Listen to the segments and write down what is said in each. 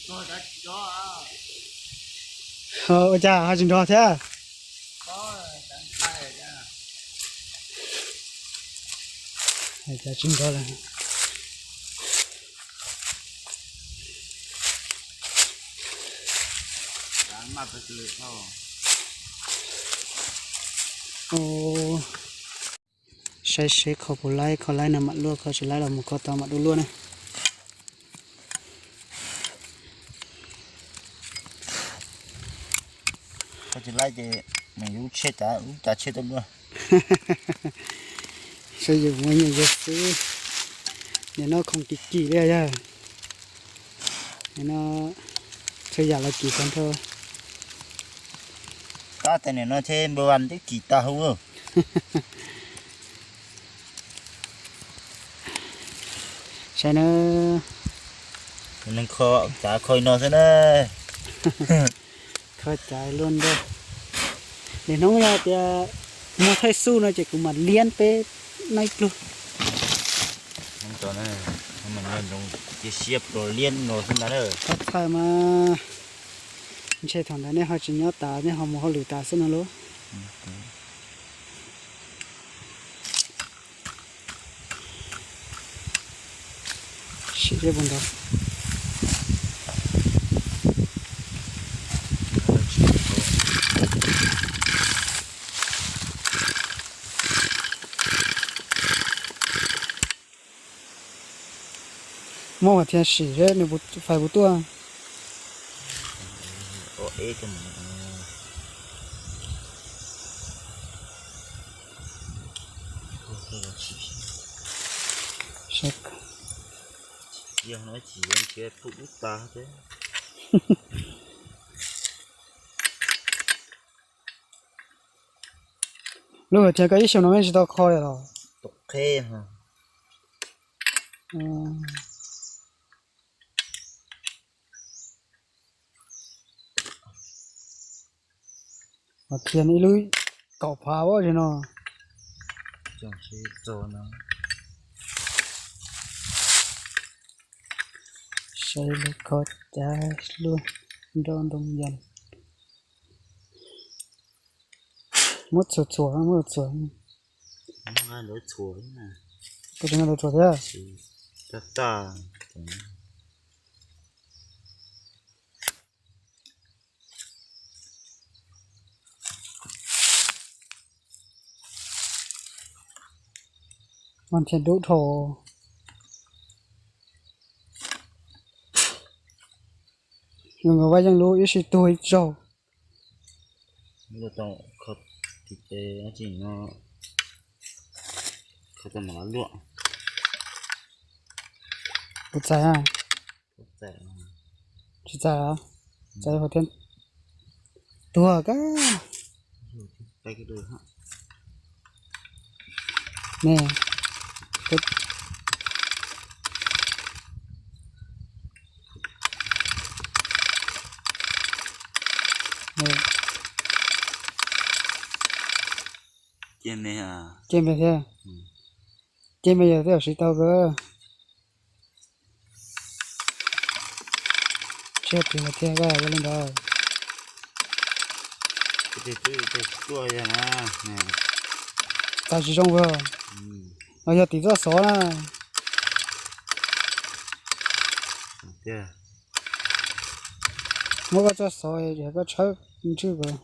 Ua cas ho tsis nrog thiab? Cas tsis nrog lawm. Saib seb kho puas laib, kho laib no mam luaj, kho tsis laib los mus kho tau mam dub luaj na. Kho tsis laib ces mus yus tsheb, cas lub cas tsheb tuaj luaj. Saib yus muaj nyiaj yog xwb. Nim no khoom kim kim li yog. Nim no txhua yam los kim tag nrho. Tab sis nim no tsheb npawg Vas twb kim tag huv. Saib na. Neeg kho cav kho li no xwb na. Kho cav luaj nrog. Nim hnub yog tias muaj thaij xub no ces kuv mam liab peb no ib pluag. Cia siab plo liab no xwb ntag. Txhob txhawj mas, ntshe thaum ntawd nej ho tsis nyob tas, nej ho mus hauj lwm tas xwb no lauj. Sim seb puas nrog. Muab Vam Thiab sim seb nws fais puas tuaj. Lub Vam Thiab koj ib xyoos no yeej tsis tau kho li los? Vam Thiab ib lub kaum phav ua li no. Saib lub kho cav luaj nrog ntoo yas. Muab txhuam txhuam, muab txhuam. Koj tsis nqa lawv txhuam thiab? Mas nrhiav dub dhau. Nws vaj yeej lub ib sij tuag ib zaug. Puas txais? Tsis txais. Txais thiab. Tuag kawg. Ne. Cia me thiab. Cia me yog twb siv tau kawg. Tsiaj ris mas thiaj koj ua li ntawd. Txais tsis zoo os. Los yog tim txoj xov na. Muab koj txoj xov es koj tshawb ntswj kawg.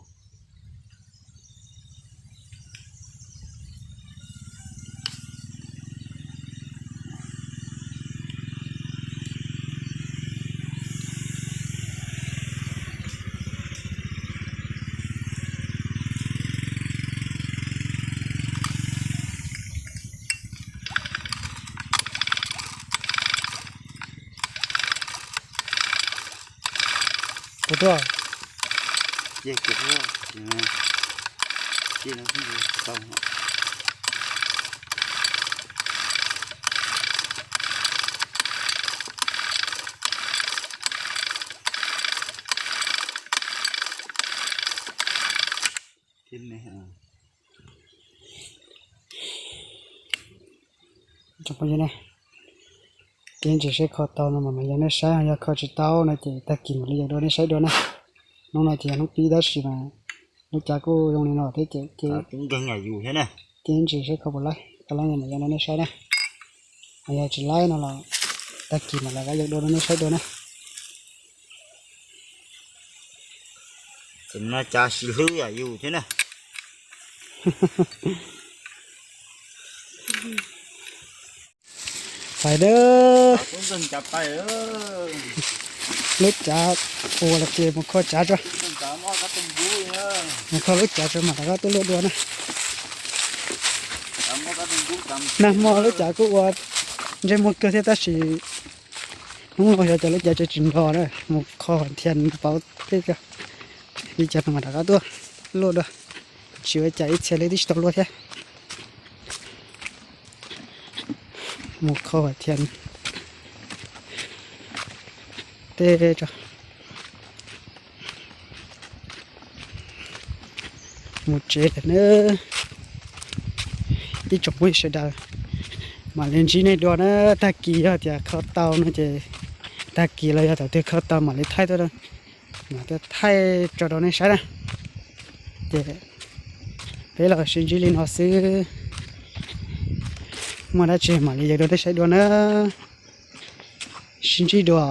Puas tuaj? Tsoom phooj ywg na, Ces ntsis seb kho tau no mas mam yog nej saib, yog kho tsis tau no ces tag kis mam li yog dua nej saib dua na. Hnub no ces yog hnub pib tab sis mas lub cav kuj zoo li no thiab ces, ces ces ntsis seb kho puas laib, kho laib mam yog dua nej saib na. Mas yog tsis laib no los tag kis mam li yog dua nej saib dua na. Ces no cav tsis hlwb yam yus thiab na. Fais dab, lub cav ua los ces mus kho cav tso. Mus kho lub cav tso mam rov qab tuaj luaj dua na. Nag hmo lub cav kuj ua ntsej muag kawg thiab tab sis hnub no xyov cas lub cav tseem tsis nrog na, mus kho thiaj pauv tej. Li cas no mam rov qab tuaj luaj dua, tsis ua cas ib txhia li twb tsis tau luaj thiab. Mus kho thiaj tej tso. Mus tsev lawm na. Ib tsoom phooj ywg sawv daws, mam li ntsib nej dua na. Tag kis yog tias kho tau no ces tag kis los yog thaum twg kho tau mam li thaij tuaj, mam tuaj thaij tso rau nej saib na. Ces peb los sib ntsib li no xwb, muaj dab tsi mam li yog dua nej saib dua na. Sib ntsib dua.